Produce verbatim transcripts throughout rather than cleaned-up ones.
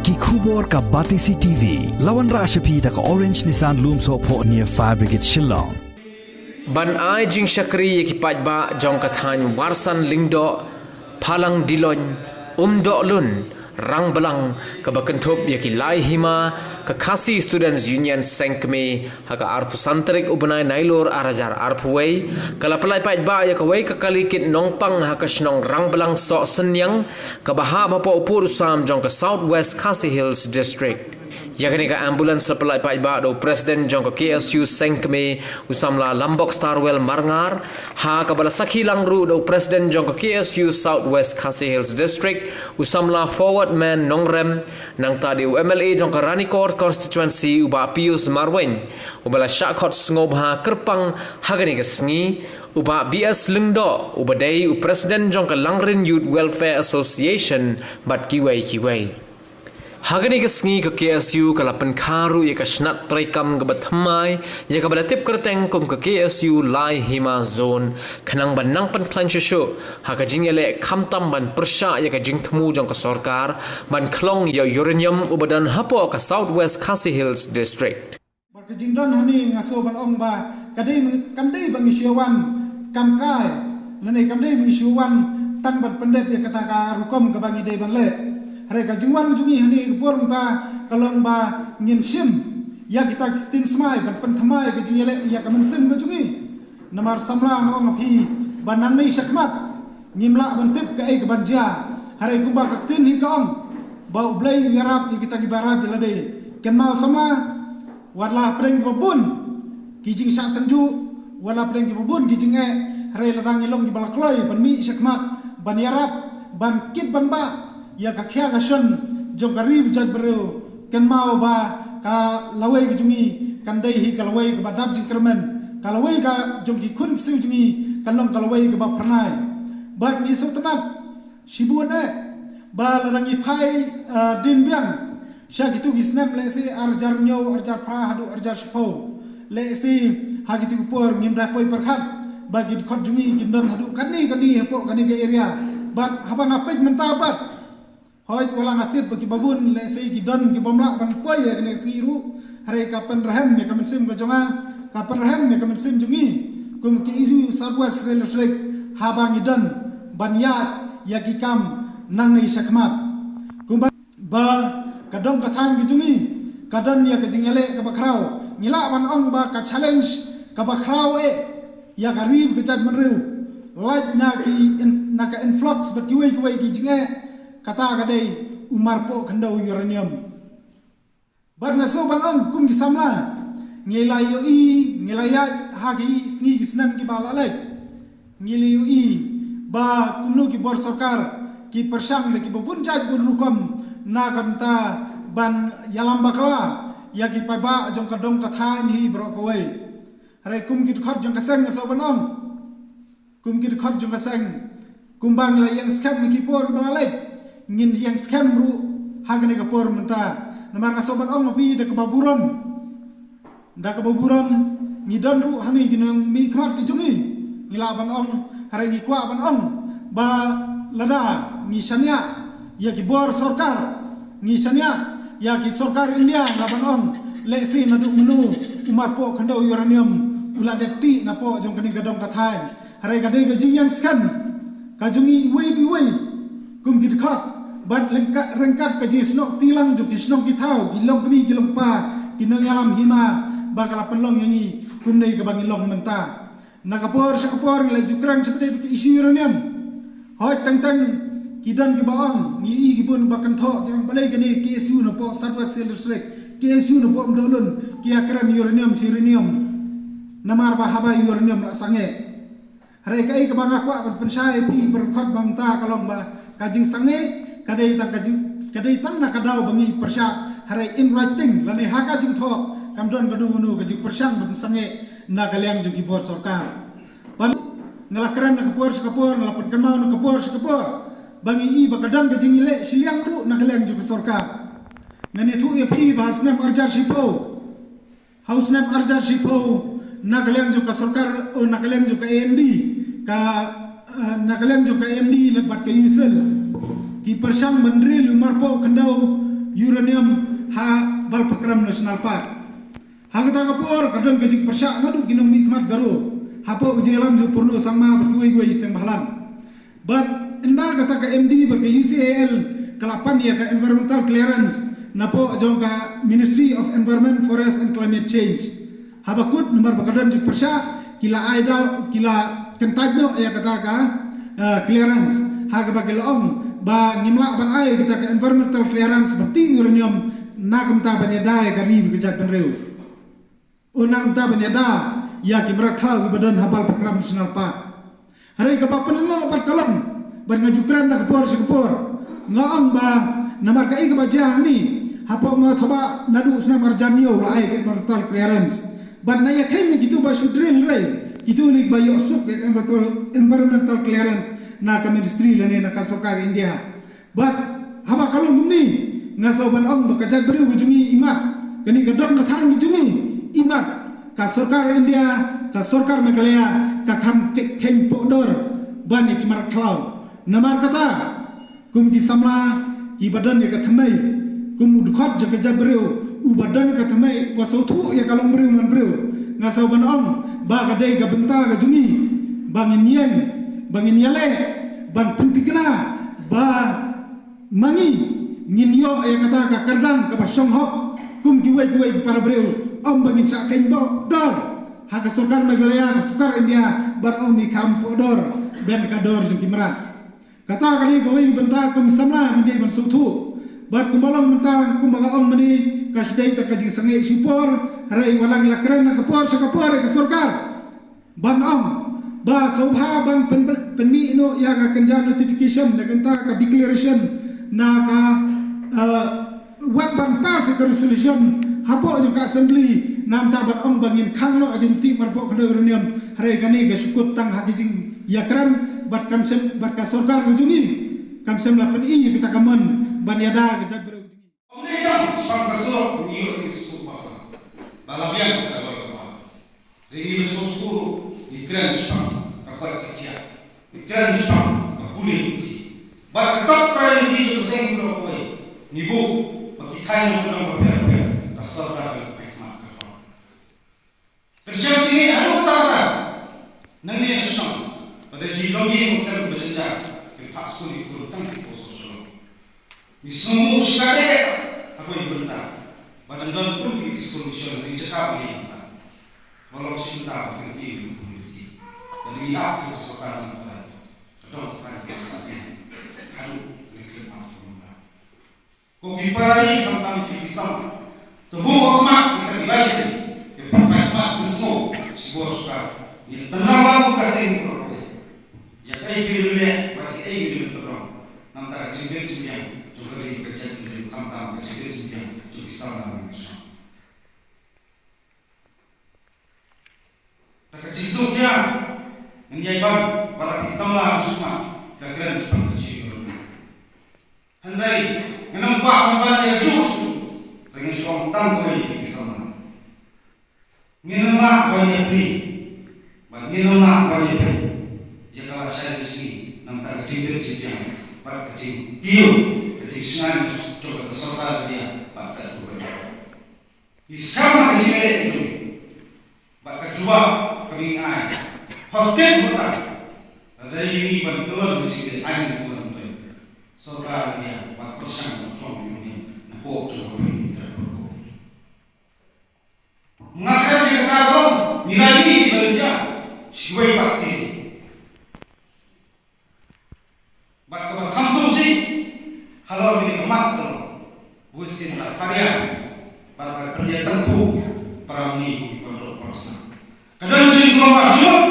Ki khubor ka Batesi T V. La wanrah sha phi da ka Orange Nissan Lumsohphoh near Fire Brigade Shillong. Ban ai jingshakri ïa ki paidbah jong ka thaiñ Warsan Lyngdoh, Phalang Diloin, Umdohlun, Rangblang, kaba kynthup ïa ki lai hima ka Khasi Students Union Seng Kmie, ha ka arphew san tarik u bnai Nailur ar hajar arphew wei, ka la pynlait paidbah ïa kawei ka kali kit nongpang ha ka shnong Rangblang Sohsynniang, kaba hap hapoh u pud u sam jong ka South West Khasi Hills District. Ïa kane ka ambulance la pynlait paidbah da u president jong ka K S U Seng Kmie, u samla Lambok Starwell Marngar, ha kaba la sakhi lang ruh da u president jong ka K S U South West Khasi Hills District, u samla Forward Man Nongrem, nangta dei u M L A jong ka Ranikor Constituency, u Bah Pius Marwein, uba la shah khot sngewbha kyrpang ha kane ka sngi, u Bah B S Lyngdoh, uba dei u president jong ka Langrin Youth Welfare Association, bad kiwei kiwei. Ha kane ka sngi ka K S U ka la pynkha ruh ïa ka shnat treikam kaba thymmai, ïa kaba la tip kyrteng kum ka K S U Lai Hima Zone, khnang ban nang pynkhlaiñ shuh shuh ha ka jingïaleh, khamtam ban pyrshah ïa ka jingthmu jong ka sorkar ban khlong ïa u uranium uba don hapoh ka South West Khasi Hills District. Bad ka jingdon hangne nga sngew ban ong ba ka dei, kam dei ba ngi shu wan kam kai, lane kam dei ba ngi shu wan tang ban pyndep ïa kata ka rukom kaba ngi dei ban leh. Hynrei ka jingwan jong ngi hangne ka por mynta ka long ba ngin shim ïa kita ki ktien smai ban pynthymmai ka jingïaleh ïa ka mynsiem ka jong ngi. Namar samla nga ong ha phi ba nangne shakhmat ngim lah ban tip kaei kaban jia. Hynrei kumba ka ktien hi ka ong ba U Blei u ïarap ïa kita kiba ïarap ïa lade. Kynmaw samla, wat la pdeng kiba bun ki jingshah tynjuh, wat la pdeng kiba bun ki jingeh, hynrei lada ngi long kiba la kloi ban mih shakhmat, ban ïarap, ban kit ban bah ïa ka khia ka shon jong ka ri bad jaitbynriew, kynmaw ba ka lawei ka jong ngi kan dei hi ka lawei kaba dap jingkyrmen, ka lawei ka jong ki khun ksiew jong ngi kan long ka lawei kaba phyrnai. Bad ngi sngewtynnat shibun eh ba lada ngi phai, eh, dien biang sha kitu ki snem, lehse ar hajar hynñiew, ar hajar phra haduh ar hajar shiphew, lehse ha kitu ki por ngim da poi pyrkhat ba ki dkhot jong ngi kin don haduh katne katne hapoh kane ka area. Bad haba nga peit mynta pat, hooid, wat la nga tip ba kiba bun lehse ki don ki bym lah ban poi ha kane ka sngi ruh, hynrei ka pynrhem ïa ka mynsiem ka jong nga, ka pynrhem ïa ka mynsiem jong ngi kum ka K S U South West Khasi Hills District, haba ngi don ban ïaid ïa ki kam nangne shakhmat. Kumba ba ka dong ka thaiñ ka jong ngi ka don ïa ka jingïaleh kaba khraw, ngi lah ban ong ba ka challenge kaba khraw eh ïa ka ri bad ka jaitbynriew, lait na ki in-, na ka influx bad kiwei kiwei ki jingeh, kata ka dei u marpoh khyndew uranium. Bad nga sngew ban ong kum ki samla, ngi la ïohi, ngi la ïaid ha ki sngi ki snem kiba la leit, ngi la ïohi ba kumno ki bor sorkar ki pyrshang da kiba bun jait bun rukom na ka bynta ban ïalam bakla ïa ki paidbah jong ka dong ka thaiñ hi baroh kawei. Hynrei kum ki dkhot jong ka seng nga sngew ban ong, kum ki dkhot jong ka seng, kumba ngi la ïeng skhem ha ki por ba la leit, ngin ïeng skhem ruh ha kane ka por mynta. Namar nga sngew ban ong ha phi da kaba burom, da kaba burom, ngi don ruh hangne ki nongmihkhmat ki jong ngi, ngi lah ban ong, hynrei ngi kwah ban ong ba lada ngi shaniah ïa ki bor sorkar, ngi shaniah ïa ki sorkar India, nga lah ban ong lehse naduh mynno u marpoh khyndew uranium u la dep tih napoh jong kane ka dong ka thaiñ. Hynrei ka dei ka jingïeng skhem ka jong ngi iwei pa iwei kum ki dkhot, bad ryngkat, ryngkat ka jingsnoh kti lang jong ki shnong ki thaw, ki longkmie ki longkpa, ki nongïalam hima, ba ka la pynlong ïa ngi kumne kaba ngi long mynta. Na ka por sha ka por ngi la ju kren shapdeng ka issue uranium. Hooid, teng teng ki don kiba ong, ngi i ki bun ba kynthoh, ki ong balei kane K S U napoh South West Khasi Hills District, K S U napoh Umdohlun ki ïa kren uranium shi uranium. Namar ba haba uranium la sangeh. Hynrei kaei kaba nga kwah ban pynshai ïa phi baroh kawei mynta ka long ba ka jingsangeh ka dei tang ka jing, ka dei tang na ka daw ba ngi pyrshah, hynrei in writing lane ha ka jingthoh kam don kano kano ka jingpyrshang ban sangeh na ka liang jong ki bor sorkar. Bad nga la kren na ka por sha ka por, nga la pynkynmaw na ka por sha ka por ba ngi i ba ka don ka jingïaleh shiliang ruh na ka liang jong ka sorkar. Ngan ïathuh ïa phi ba ha snem ar hajar shiphew, ha u snem ar hajar shiphew, na ka liang jong ka sorkar, oh, na ka liang jong ka A M D, ka, eh, na ka liang jong ka A M D lem bad ka U S I L, ki pyrshang ban ril u marpoh khyndew uranium ha Balpakram National Park. Ha kata ka por ka don ka jingpyrshah naduh ki nongmihkhmat Garo hapoh ka jingïalam jong u Purno Sangma bad kiwei kiwei ki seng bhalang. Bad ynda kata ka M D bad ka U C I L ka la pan ïa ka environmental clearance napoh jong ka Ministry of Environment, Forest and Climate Change. Haba kut namar ba ka don jingpyrshah ki la ai daw, ki la kyntait noh ïa kata ka, eh, clearance. Ha kaba ki la ong ba ngim lah ban ai kata ka environmental clearance ba kti uranium na ka bynta ban ïada ïa ka ri bad ka jaitbynriew. Oh, na ka bynta ban ïada ïa ki mrad khlaw kiba don ha Balpakram National Park. Hynrei kaba pynlong bad ka long bad nga ju kren na ka por sha ka por. Nga ong ba namar kaei kaba jia hangne, hapoh Mawthaw Bah naduh u snem arhajar hynñiew la ai ka environmental clearance. Bad na ïa kheiñ ïa kito ba shu drill hynrei kito lei ba ïoh suk ïa ka environmental, environmental clearance na ka ministry lane na ka sorkar India. Bad haba ka long kumne, nga sngew ban ong ba ka jaitbynriew ka jong ngi imat, kane ka dong ka thaiñ ka jong ngi imat, ka sorkar India, ka sorkar Meghalaya ka kham kheiñ pohdor ban ïa ki mrad khlaw. Namar kata, kum ki samla kiba don ïa ka thymmei, kum u dkhot jong ka jaitbynriew uba don ïa ka thymmei uba sngewthuh ïa ka longbriew manbriew, nga sngew ban ong ba ka dei ka bynta ka jong ngi ba ngin ïeng, ba ngin ïaleh ban pynthikna ba ma ngi ngin ïoh ïa kata ka kyrdan kaba shong hok kum kiwei kiwei ki para briew, ym ba ngin shah kheiñ pohdor ha ka sorkar Meghalaya, ka sorkar India, bad ym, ngi kham pohdor ban ka dor jong ki mrad. Kata ka dei kawei ka bynta kum ki samla ngi dei ban sngewthuh. Bad kumba long mynta kumba nga ong mynne, ka shu dei tang ka jingsangeh shu por, hynrei wat la ngi la kren na ka por sha ka por ïa ka sorkar ban ong ba sngewbha ban pyn-, pynmih noh ïa ka kynja notification, na ka bynta ka declaration, na ka, eh, wat ban pass ïa ka resolution hapoh jong ka assembly, na ka bynta ban ong ba ngin khang noh ïa ka jingtih marpoh khyndew uranium, hynrei kane ka shu kut tang ha ka jingïakren bad kam shym, bad ka sorkar ka jong ngi kam shym la pyni ïa kata ka mon ban ïada ka jaitbynriew ka jong ngi. Ym dei tang shaphang ka surok ngi ïoh ïa ka suk bakla ba la biang ka dor ka ba. Ngi la sngewthuh, ngi kren shaphang ka koit ka khiah, ngi kren shaphang ka pule puthi. Bad ka top priority jong ka seng baroh kawei, ngi buh ba ki thaiñ nongkyndong bapher bapher ka sorkar ka la pynkhmat kyrpang. Pynshai jingeh haduh katta katta. Nangne ha shnong, ba dei ki longïing longsem ba jynjar, kin phah skul ïa ki khun tang ki post sha shnong. Ngi sngew muh shikatdei ha kawei ka bynta ba dang don kum ki skul mission, ngi jaka ba ïeng bynta ba long shi bynta ba kin ïeng bynta ba ngi ap ïa ka sorkar jong ka dang ka dong ka dang ka sa ïeng haduh ngi khlem ap ka bynta. Ko ki para ri, khamtam ïa phi ki samla, to buh khmat ïa ka ri, ïa phi ki khmat, pynshoi shibun shibun. Ïa tynrai lam ka seng baroh kawei. Ïa kaei phi leh bad ïa kaei phi leh tynrai. Namar ka jingkit jingbiang jong ka ri ka jaitbynriew, khamtam ka jingkit jingbiang jong ki samla nongshong. Da ka jingsngewkhia ngan ïai ban bad la ki samla nongshong, ka kren shaphang ka jingïaroh. Hynrei ngan ym kwah ban ban ïa ka juh shuh, hynrei ngan shu ong tang kawei ïa ki samla. Ngin ym lah ban ïa plie bad ngin ym lah ban ïa peit ïa ka lashai lashisngi, namar ka jingkit jingbiang bad ka jingkiew, ka jingshngaiñ jong ka sorkar India bad ka tu ka. Ngi skhem ha ka jingïaleh jong ngi bad ka jubab kaba ngi ai. Hok tip hok rai, lada ngi ban kyllon ka jingïaleh, ai ngi ban kyllon. Sorkar India bad pyrshang ban khlong ïa ngi na pok jong ka pynïaid. Nga kren ïa kata ba ngi la ïohi ba la jia shi wei pat ki. Bad kaba kham sngewsih, halor kine ki mat ka long, u Shin la pharia bad ka pynïatangkhu para mngi kum ki paralok parasnam. Ka don jingkhlong ba jingmut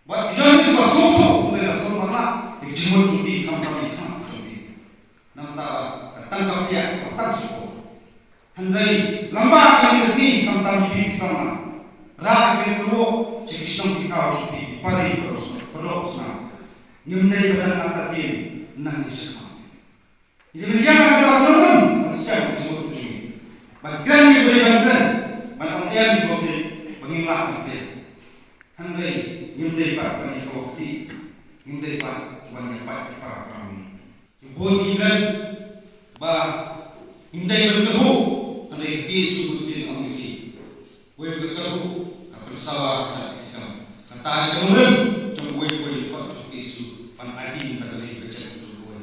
bad ki don kiba sngewthuh, kumne la sngewthuh ïa ka jingmut jong ki, khamtam ïa ka khmat jong ki. Namar ka tang ka pia ka tang shuh. Hynrei lamba ka ïing ka sngi, khamtam ïa phi ki samla, rah ïa ka ruh sha ki shnong ki thaw jong phi, ki pari, paralok parasnam. Ngim dei ban ïa ka tien nang ïa sha khmat. Ngi dei ban ïa ka ruh ban sngewthuh jong ngi, ban kren ïa ka ruh ban kren, ban ong ïa ka ruh ban ngim lah ban kren. Hynrei ngim dei pat ban ïa ka ruh, ngim dei pat ban ïa pat ki para para ngi. Ki bun ki kren, ba ngim dei ban kyrhuh, hynrei ka Jisu Khrist ong ïa ki, wei ka kyrhuh ka pynsawa ha ka kam, kata ka nongrim jong uwei pa uwei, ka Jisu, ban aiti ïa ka lei ka jait jong uwei.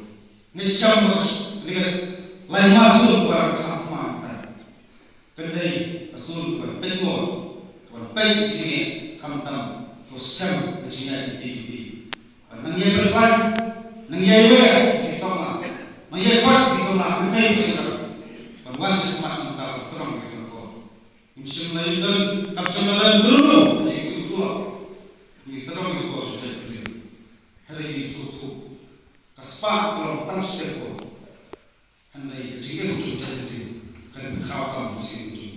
Ngeit skhem ba kane ka laima sur ba ka kham khmat, kan dei ka sur ban peit mo, ban peit ka jingeh, khamtam ka skhem ka jingeh ka jingeh. Nang ïa pyrkhat, nang ïa ïa ki samla, nang ïa kwah ki samla, kan dei ki samla ban wan sha khmat nangta ban tyrong ïa ka por. Ngim shym la ïoh don, kam shym la don kano kano ka jingsngewthuh. Ngi tyrong ïa ka por sha jaitbynriew. Hynrei ngi sngewthuh ka spah ka long tang sha ka por. Hynrei ka jingim jong ka jaitbynriew kan khraw tam sha ka jingim jong ngi.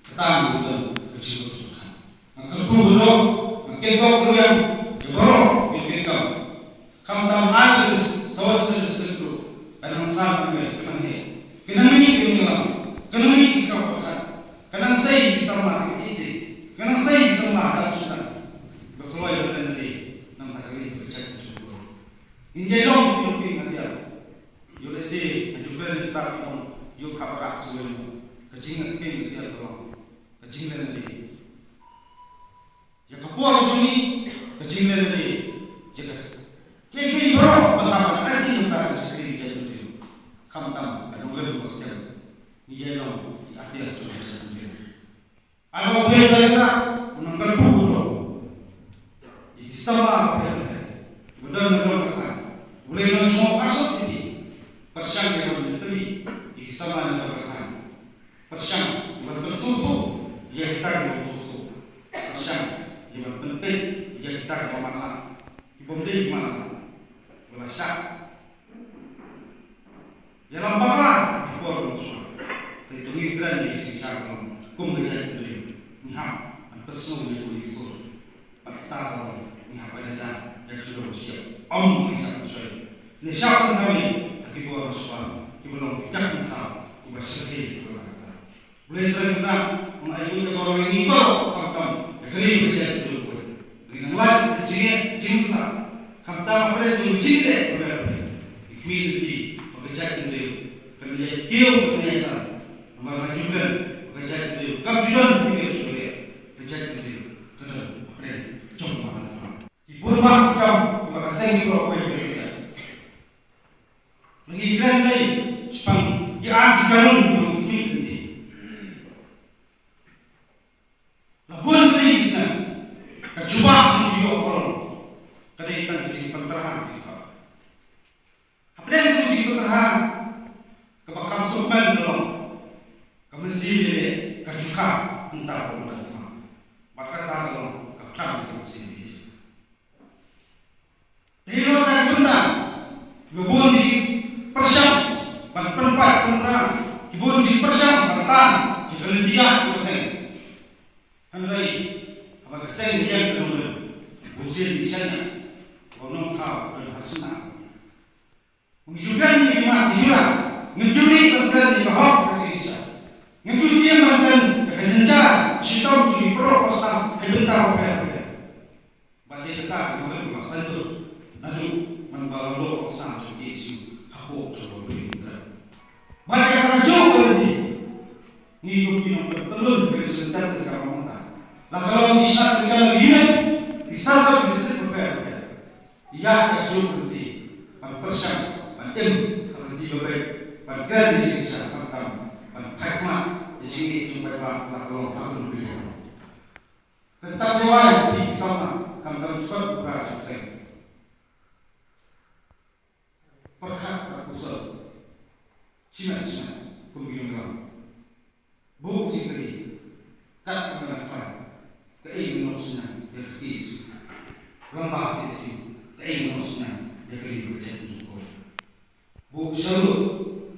Kata ngi don ka jingim jong ka. Nga kyrkhu baroh, nga kyrkhu baroh ïa baroh ki kyrkhu. Khamtam ai ka sawa sel sel tu. Ka nang san ka nang heh. Ka nang ni ka nang lam. Ka nang ni ka khraw ka. Ka nang sei ki samla ka ite. Ka nang sei ki samla ka chuta. Ba kloi ba ka nang dei. Nang ta ka ni ka jait jong ka. Ngin ïa long ki long ki nga ïa. Ïoh lehse nga ju kren kita ki ong ïoh khapra suwin. Ka jingngeit ki nga ïa ka long ka jingleh na dei. Ïa ka por jong ngi ka jingleh na dei. Ïa ka kiei kiei baroh ba hap ban aiti nangta ka shakri ka jait jong ngi. Khamtam ka nongrim ba skhem. Ngi ïa long ki atiar jong ka jait jong ngi. Ai ba phi ïa ka nang kyrkhu baroh. Ïa ki samla ba phi ïa ka. Ba don na ka khan. Ba lei nang sngewbha suk ïa ki. Pyrshang ïa ban ïatylli ïa ki samla na ka khan. Pyrshang ïa ban pynsngewthuh ïa kita ki bym sngewthuh. Pyrshang ïa ban pynpeit ïa kita ki bym manlah, ki bym dei ki manlah. Ba la shah ïalam bakla ha ki por mynshuwa. Te to ngi kren ïa ki jingshisha kum ka jaitbynriew. Ngi hap ban pynsngew ïa U Jisu. Bad kata ka long ngi hap ban ïada ïa ka jingdon shyiap. Ym ngi sngap shoi. Ngi sngap tang kawei ha ki bor shuwa kiba long ki dak mynsaw kiba shyrkhei kiba la kata. U Blei Trai Kynrad un ai buit ïa baroh ïa ngi baroh khamtam ïa ka ri ka jaitbynriew. Ngi nang lait ka jingeh jingmynsaw khamtam ha pdeng jong ka jingïaleh kaba ïa ka khmih lynti ba ka jaitbynriew kan ïa kiew kan ïa san. Namar nga ju kren ba ka jaitbynriew kam ju don ha ki kiew ki kiew, ka jaitbynriew ka don ha pdeng jong ka. Ki bun bha ki kam kiba ka seng ki brok wei ki kam. Ngi kren lei shaphang ki ar ki kanun ki hok ki lynti. La bun ki snem ka jubab ki ïoh ka long ka dei tang ka jingpyntrah ki ka. Hapdeng ka jingpyntrah kaba kham sngewkmen ka long ka mynsiem ïaleh ka jukha hangta ba u dang thma. Bad kata ka long ka phram ka mynsiem ïaleh. Te hi ruh ka bynta kiba bun ki jingpyrshang ban pynpait pynpra, ki bun ki jingpyrshang ban tan ïa ka lynti ïa ka seng. Hynrei haba ka seng ka ïeng ka nongrim, bun sien ki shaniah ba u nongthaw u don ha sna. Ngi ju kren ïa ki mat ki jura, ngi ju ri ban kren ïa ka hok ka jingshisha. Ngi ju tieng ban kren ïa ka jynjar shitom jong ki para Khristan ha ki bynta bapher bapher. Ba dei kata ka nongrim ba saiñdur naduh mynba la long ka Sang jong U Jisu hapoh jong ka Baibl. Ba dei kata ka jong ka lynti. Ngi kum ki nongpyntyllun ka Khristan ka long mynta. La ka long ki sha ka la ki unit, ki sha ka ki district bapher bapher. Ïa ka jong ka lynti ban pyrshang ban im ha ka lynti ba beit, ban kren ïa ka jingshisha khamtam ban thait khmat ïa ka jingïeit jong ka Baibl la ka long ha ka lynti. Kata dei wai phi ki samla khamtam ki khot u Kpa jong ka seng. Pyrkhat bad pyrkhat shimet shimet kum ki nongïalam. Buh jingkylli. Kat ba nga dang khlaiñ, kaei nga long synñiang ïa ka Jisu? Lyngba ka Jisu, kaei nga long synñiang ïa ka ri bad ka jaitbynriew? Buh shalor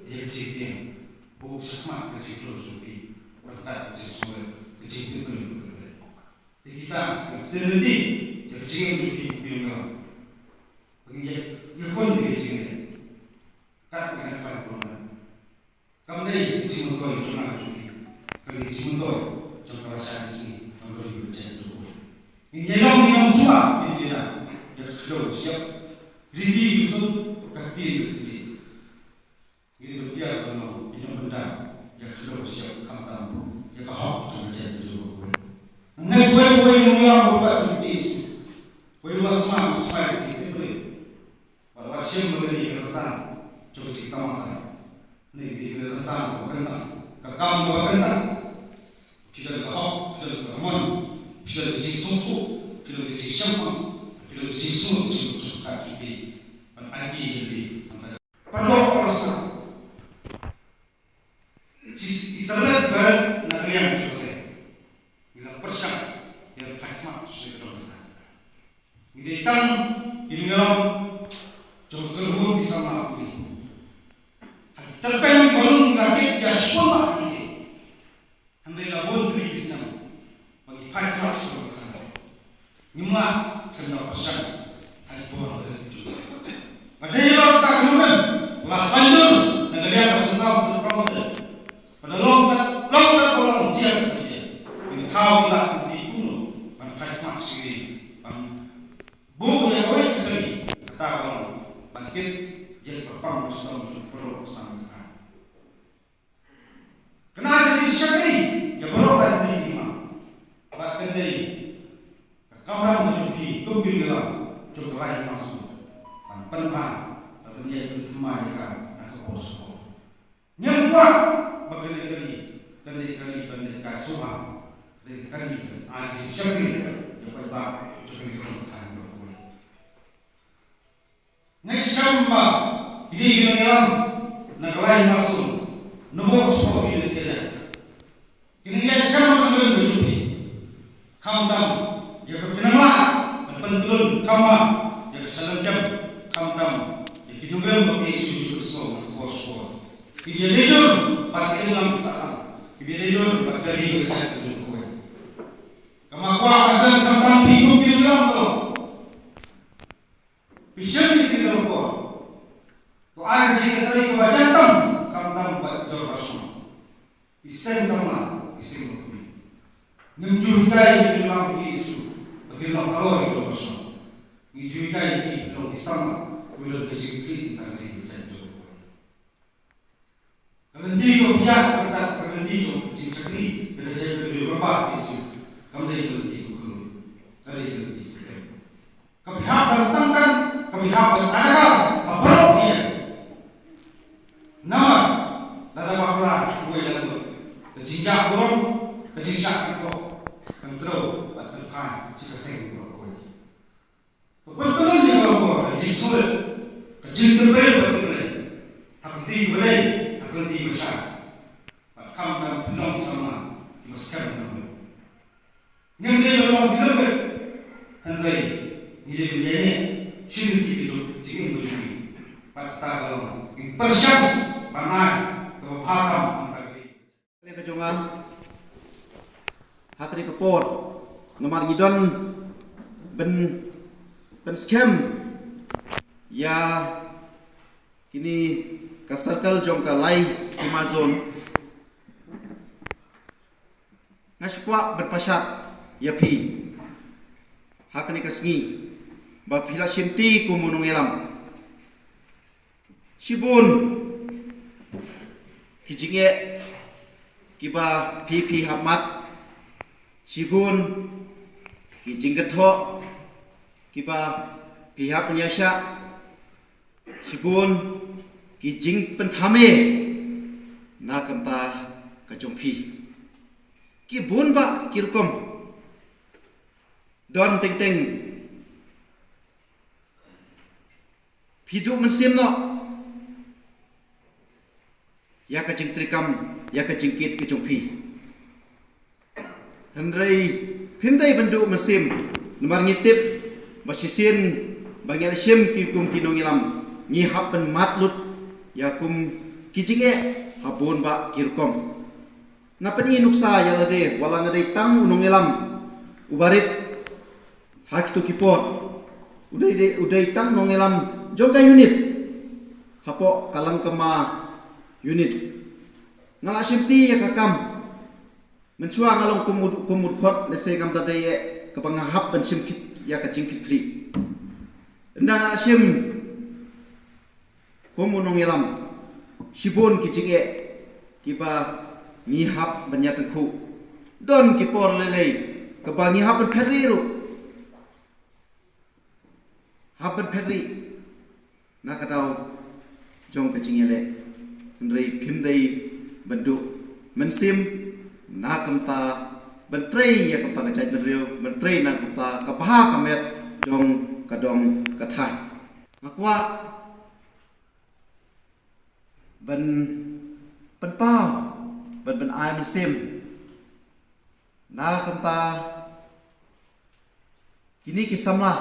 ïa ka jingtieng, buh shakhmat ka jingkloi jong phi, ryngkat ka jingsngewbha, ka jingtip ka jingtip. Te kita ki ktien lynti ïa ka jingim jong phi, phi ïa nga. Phi ïa, ïa khun ïa ka jingim. Kat ïa ka khlaiñ. Kam dei ka jingmyntoi jong nga jong phi, ka dei ka jingmyntoi jong ka rasha ka sngi, jong ka ri ka jaitbynriew. Ngin ïa long ki nongsuba, ngin ïa ïa ka kdew shyiap, riti ki sun, ka ktien ka ktien. Ngin ïa Ïa ka long ïa ka bynta ïa ka khyllung ka shyiap khamtam ïa ka hok jong ka jaitbynriew baroh kawei. Hynrei kawei kawei nongïalam baroh kawei ki pis. Kawei ruh u sma u sma ïa ki tip briew. Bad wat shim ba kane ka rynsan jong ka jingtamasa. Kane ka dei ka rynsan kaba kyrpang, ka kam kaba kyrpang. Phi don ka hok, phi don ka mon, phi don ka jingsngewthuh, phi don ka jingshemphang, phi don ka jingsngew jong ka jingpang. Ban aiti ïa lade. Paralok paralok. Ki, ki syrlep barit na ka liang jong ka seng. Ngi la pyrshang ïa ka khmat sha ka dong ka thaiñ. Ngi dei tang ki nongïalam jong ka kynhun ki samla pule. Ha ki tyrpeng ba rung ngi la kit ïa shibun bha ki. Hynrei la bun tylli ki snem ba ngi phai khmat sha ka dong ka thaiñ. Ngim lah khlem da pyrshang ha ki por ba rit ki jong ngi. Ba dei ïa kata ka nongrim ba la saiñdur na ka liang ka Central Council. Ba da long kat, long kat ba long jia kat ba jia. Ngim thaw ngim lah kynti kumno ban phai khmat sha ki ban buh ïa kawei ka kali kata ka long ban kit ïa ka pang ka sdom jong ka paralok ka sdang kata. Kane ka jingshakri ïa baroh ka jingim ma. Bad kane ka kamram ka jong phi kum ki nongïalam jong ka Lai Hima Sum ban pynbha ban pynïaid pynthymmai ïa ka na ka por sha ka por. Ngim kwah ba kane ka kali, kane ka kali ban dei ka sngewbha. Kane ka kali ban ai ka jingshakri ïa paidbah jong kane ka thaiñ baroh kawei. Ngi sngewbha ïa ki nongïalam na ka Lai Hima Sum, na bor sha bor ïa ki nongïalam. Ki nongïalam sngewbha ka nongrim ka jong phi. Khamtam ïa ka pynlong la ka pyntlun khamtam ïa ka shalynjem, khamtam ïa ki nongrim ba ki ïa shu ju sngewbha na ka bor sha bor. Ki ïa dei jur bad ki ïa lam sa ki ïa dei jur bad ka ri ka jait ka jong kawei. Kama kwah ka don khamtam phi kum ki nongïalam to. Phi shem ïa ki nongkor. To ai ka jingïatreilang kaba jan tam, khamtam ba jor ba shong. Ki seng samla, ki seng bakhuid. Ngim ju hikai ïa ki nongïalam ki issue ba kin long halor ïa ki jor ba shong. Ngi ju hikai ïa ki ba long ki samla, ki long ka jingkit ka jingkit ka jingkit. Ka lynti ka biang ka kat ka lynti ka jingshakri ka jingshakri ka jingshakri. Kam dei ka lynti ka khlur, ka dei ka lynti ka khlur. Ka biang ka tangkan, ka biang ka tangkan, ka baroh biang. Namar lada bakla wei la lut, ka jingjah burom, ka jingjah kynkoh kan kdew bad kan phai sha ka seng baroh kawei. Ka pynkulmar ïa ka longkor, ka jingsngewrit, ka jingkynrei bad kynrei ha ka kti ba dei, ha ka kti ba shai. Bad khamtam pynlong samla kiba skhem nongrim. Ngim dei ban long ki longkor, hynrei ngi dei ban ïaineh sha ki jingim ba jong ngi. Bad kata ka long ngi pyrshang ban ai kaba bha tam ha ka kti. Kane ka jong nga ha kane ka por namar ngi don ban, ban skhem ïa kine ka circle jong ka Lai Hima Zone. Nga shu kwah ban pashat ïa phi ha kane ka sngi ba phi la shim ti kum u nongïalam. Shibun ki jingeh kiba phi, phi hap mad, shibun ki jingkynthoh kiba phi hap ïa shah, shibun ki jingpynthame na ka bynta ka jong phi. Ki bun bah ki rukom. Don teng teng phi duh mynsiem noh ïa ka jingtrei kam, ïa ka jingkit ka jong phi. Hynrei phim dei ban duh mynsiem namar ngi tip ba shisien ba ngi la shim ki kum ki nongïalam ngi hap ban mad lut ïa kum ki jingeh ha bun bah ki rukom. Nga pyni nuksa ïa lade, wat la nga dei tang u nongïalam uba rit ha kito ki por, u dei, dei, u dei tang nongïalam jong ka unit hapoh ka Langkama unit. Nga la shim ti ïa ka kam. Mynshuwa nga long kum u, kum u dkhot, lehse ngam da dei eh kaba nga hap ban shim kit ïa ka jingkitkhlieh. Ynda nga la shim kum u nongïalam, Shibun ki jingeh kiba ngi hap ban ïatyngkhuh. Don ki por lei lei kaba ngi hap ban phet rieh ruh. Hap ban phet rieh na ka daw jong ka jingïaleh. Hynrei phim dei ban duh mynsiem na ka bynta ban trei ïa ka bynta ka jaitbynriew, ban trei na ka bynta ka bha ka met jong ka dong ka thaiñ. Nga kwah ban pynpaw, ban pynai mynsiem na ka bynta kine ki samla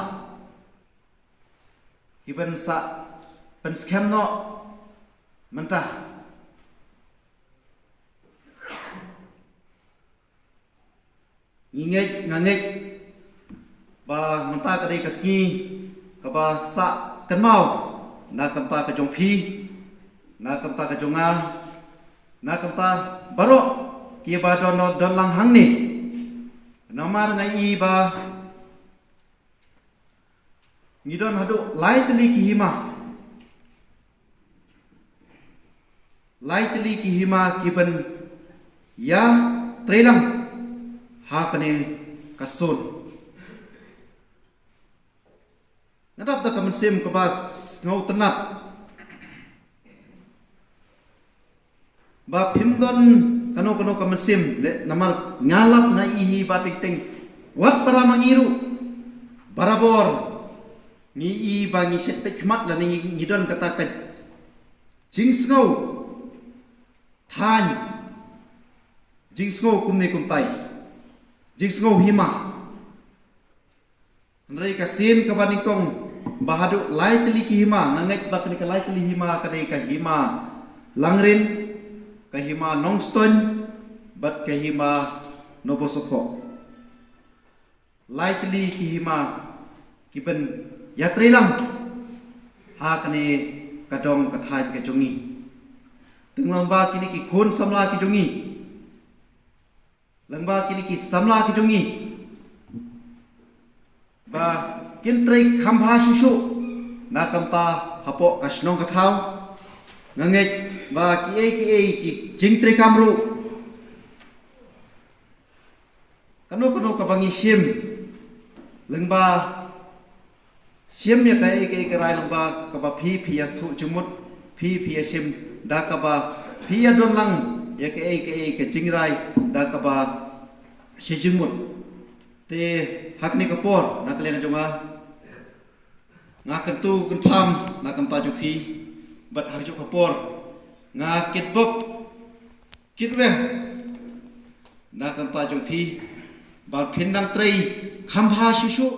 kiban sa pynskhem noh mynta. Ngi ngeit, nga ngeit ba mynta ka dei ka sngi kaba sah kynmaw na ka bynta ka jong phi, na ka bynta ka jong nga, na ka bynta baroh kiba don, don lang hangne. Namar nga i ba ngi don haduh lai tylli ki hima. Lai tylli ki hima kiban ïatreilang ha kane ka sur. Nga dap da ka mynsiem kaba sngewtynnat ba phim don kano kano ka mynsiem leh, namar nga lap nga i hi ba teng teng wat para ma ngi ruh barabor ngi i ba ngi shet peit khmat lane ngi, ngi don kata ka jingsngew thaiñ, jingsngew kumne kumtai, jingsngew hima. Hynrei ka sien kaba nyngkong ba haduh lai tylli ki hima, nga ngeit ba kane ka lai tylli hima ka dei ka hima Langrin, ka hima Nongstoiñ bad ka hima Nobosohkhoh. Lai tylli ki hima kiban ïatreilang ha kane ka dong ka thaiñ ka jong ngi. Tang lyngba kine ki khun samla ki jong ngi, lyngba kine ki samla ki jong ngi ba kin trei kham bha shuh shuh na ka bynta hapoh ka shnong ka thaw. Nga ngeit ba kiei kiei ki jingtrei kam ruh, kano kano kaba ngi shim lyngba, shim ïa kaei kaei ka rai lyngba kaba phi, phi ïa sngewthuh jingmut, phi, phi ïa shim da kaba phi ïa don lang ïa kaei kaei ka jingrai da kaba shi jingmut. Te ha kane ka por na ka liang jong nga, nga kyntu kynpham na ka bynta jong phi bad ha kajuh ka por nga kitbok kitweng na ka bynta jong phi ba phin nang trei kham bha shuh shuh.